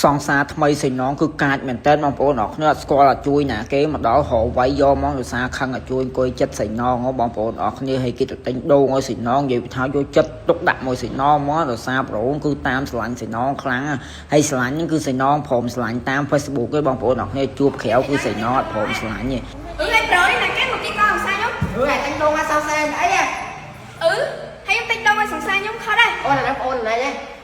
សង្សារថ្មីសេណងគឺកាចមែនតើបងប្អូនអរគ្នាអត់ស្គាល់អាជួយណាគេមកដល់រកវាយយកមកដោយសារខឹងអាជួយអង្គុយចិត្តសេណងហ៎បងប្អូនអរគ្នាហើយគេទៅទិញដូងឲ្យសេណងនិយាយថាយកចិត្តទុកដាក់មួយសេណងមកដោយសារប្រូនគឺតាមស្រឡាញ់សេណងខ្លាំងហើយស្រឡាញ់ហ្នឹងគឺសេណងព្រមស្រឡាញ់តាម Facebook ទេបងប្អូនអរគ្នាជួបក្រៅគឺសេណងអត់ព្រមស្រឡាញ់ទេ អឺហើយប្រូនេះណាគេមកគេកសង្សារខ្ញុំ អឺអាទិញដូងមកសង្សារអីហ៎ អឺហើយខ្ញុំទិញដូងឲ្យសង្សារខ្ញុំខត់ហើយ អូនអាបងអូនណៃហ៎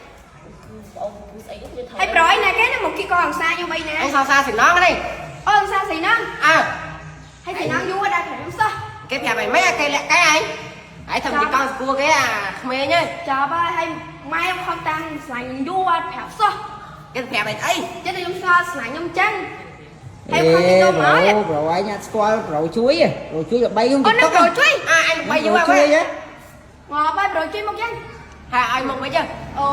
ហើយប្រូនេះណាគេមកគេកសង្សារខ្ញុំអីណា អញសង្សារសំណងនេះ អូសង្សារស្រីណង អើ ហើយស្រីណងយូរដែរប្រាប់ខ្ញុំសោះ គេប្រាប់ឲ្យម៉េចគេលាក់កែឯងហើយធ្វើជាកង់ស្គួរគេអាក្មេងហ៎ ចប់ហើយហើយម៉ែខ្ញុំខំតាមស្លាញ់ខ្ញុំយូរអត់ប្រាប់សោះ គេប្រាប់ឲ្យអី ចិត្តខ្ញុំស្គាល់ស្លាញ់ខ្ញុំចឹងហើយ អេ ខំទិញដូង ប្រូ មក ប្រូឯងអត់ស្គាល់ប្រូជួយទេប្រូជួយល្បីក្នុង អូននឹង TikTok ប្រូជួយ អាអញបីយូរ ជួយ ហើយ ហ៎ ងាប់ហើយប្រូជួយមកចឹង ហើយឲ្យមកវិញ អូ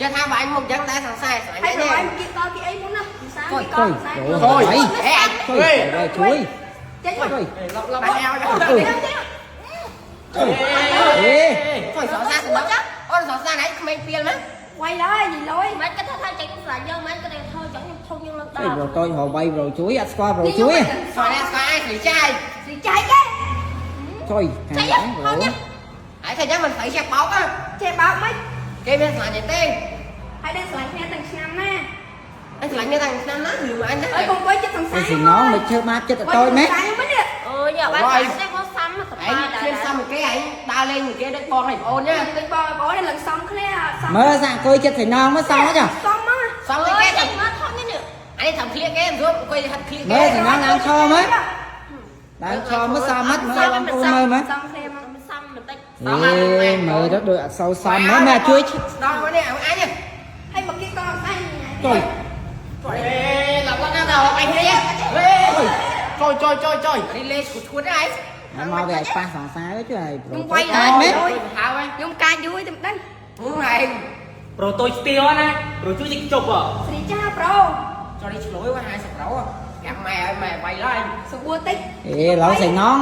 ចេះថាបើអញមកចឹងដែរសង្សារស្លាញ់ ហើយប្រូ នេះ ឲ្យមកគេកគេអីមុនណាសង្សារគេក ជួយ សង្សារ ប្រូ ហេអញ ជួយប្រូជួយ ចេញមក ជួយ លប់លប់អញឲ្យ អេ ជួយសង្សារសំណងអូនសង្សារណៃក្មេងពីលណា វាយឡើយនិយាយលយ មិនគិតថាចេញស្រឡាញ់យើងមិនគិតថាធ្វើចឹងខ្ញុំធំយើងឡើងដល់ អេប្រូតូចរកវាយប្រូជួយអត់ស្គាល់ប្រូជួយទេ ស្គាល់ស្គាល់ឯងស្រីចាយ ស្រីចៃគេ ជួយ ចេញ ខាង ហងញ៉ា ហើយថាចឹងមិនស្រីចេះបោក ចេះបោកមិន គេមានស្លាញ់ទេ ហើយដឹងស្រឡាញ់គ្នាទាំងឆ្នាំណា អញស្លាញ់នេះតាំងឆ្នាំណាលឺអញណា អើយកុំអង្គុយចិត្តសង្សារ អេស៊ីណងមិនធ្វើបាបចិត្តតូចមែន ខ្ញុំមិននេះ អូយអត់បានទេមកសាំស ឯ បាយ ង ដែរ គ្មានសំគេឯងដើរលេងគេដូចបងឯងបងអូនណា ដូចបងបងនេះឡើងសំគ្នាសំ មើលសាអង្គុយចិត្តស៊ីណងមើលសមចុះ សំមក សំ អូ គេ យចេញមកធំនេះ អានេះធ្វើឃ្លៀកគេស្រួលអង្គុយហាត់ឃ្លៀក មើ គេ លស៊ីណងឡើងឈរមើលឡើងឈរមើលសមអត់មើលបងប្អូនមើលមើល សំគ្នាមក សាំបន្តិច អេមើលទៅដូចអត់សូវសមមើលមើលជួយ ដល់មកនេះអញ ហើយមកគេកអញ ជួយ អេឡប់ឡប់ណាស់ដល់អញនេះហេ ចុយចុយចុយចុយ នេះលេឈួតឈួតឯង មកវាឲ្យប៉ះសង្សារទៅជួយឲ្យប្រូ ខ្ញុំវាយ កាចមែន ហើយ ខ្ញុំកាចយូរតែមិនដឹង ហឹងឯង ប្រូតូចស្ទៀវណាប្រូជួយតិចជប់ហ៎ ស្រីចាប្រូ ចុះនេះឆ្លួយ50ប្រូប្រាប់ម៉ែឲ្យម៉ែវាយឡើយ ស្រួលតិច អេឡងស៊ីណង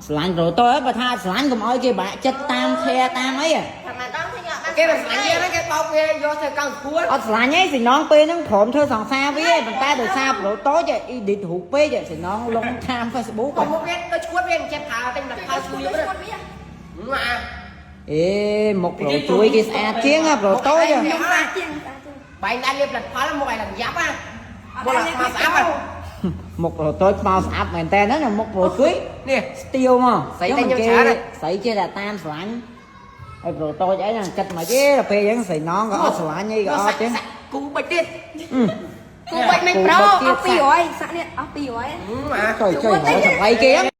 ស្រឡាញ់ប្រូតូចបើថាស្រឡាញ់កុំឲ្យគេបាក់ចិត្តតាមខែតាមអី ថាមកដល់ឃើញអត់បាន គេមិនស្លាញ់យើងគេបោកវាយកធ្វើកង់ស្គួរ អត់ស្រឡាញ់ទេស៊ីណងពេលហ្នឹងព្រមធ្វើសង្សារវាប៉ុន្តែដោយសារប្រូតូចអ៊ីឌីតរូបពេកស៊ីណងលងតាម Facebook កុំមុខវាទៅឈួតវាមិនចេះប្រើតែមិនផលឈួត វា ម៉ា អេមុខប្រូជួយគេស្អាតជាងប្រូតូច ខ្ញុំស្អាតជាងស្អាតជាង បែងដែរលាបផលិតផលមុខឯងឡើងយ៉ាប់ហ่ะមុខឡើងខ្មៅស្អាប់ មុខប្រូតូចខ្មៅស្អាប់មែនតើណាមុខប្រូជួយ នេះ ស្ទៀវមក ស្អីតែខ្ញុំច្រើនហ៎ ស្អីចេះតែតាមស្រឡាញ់ហើយប្រូតូចអីហ្នឹងគិតមកទេដល់ពេលអញ្ចឹងស្រីណងក៏អត់ស្រឡាញ់អីក៏អត់ចឹង គូបិចទៀត គូបាច់មិនប្រូអស់200សាក់នេះអស់200 ម៉ា ចុយចុយរកសម្ដីគេហ្នឹង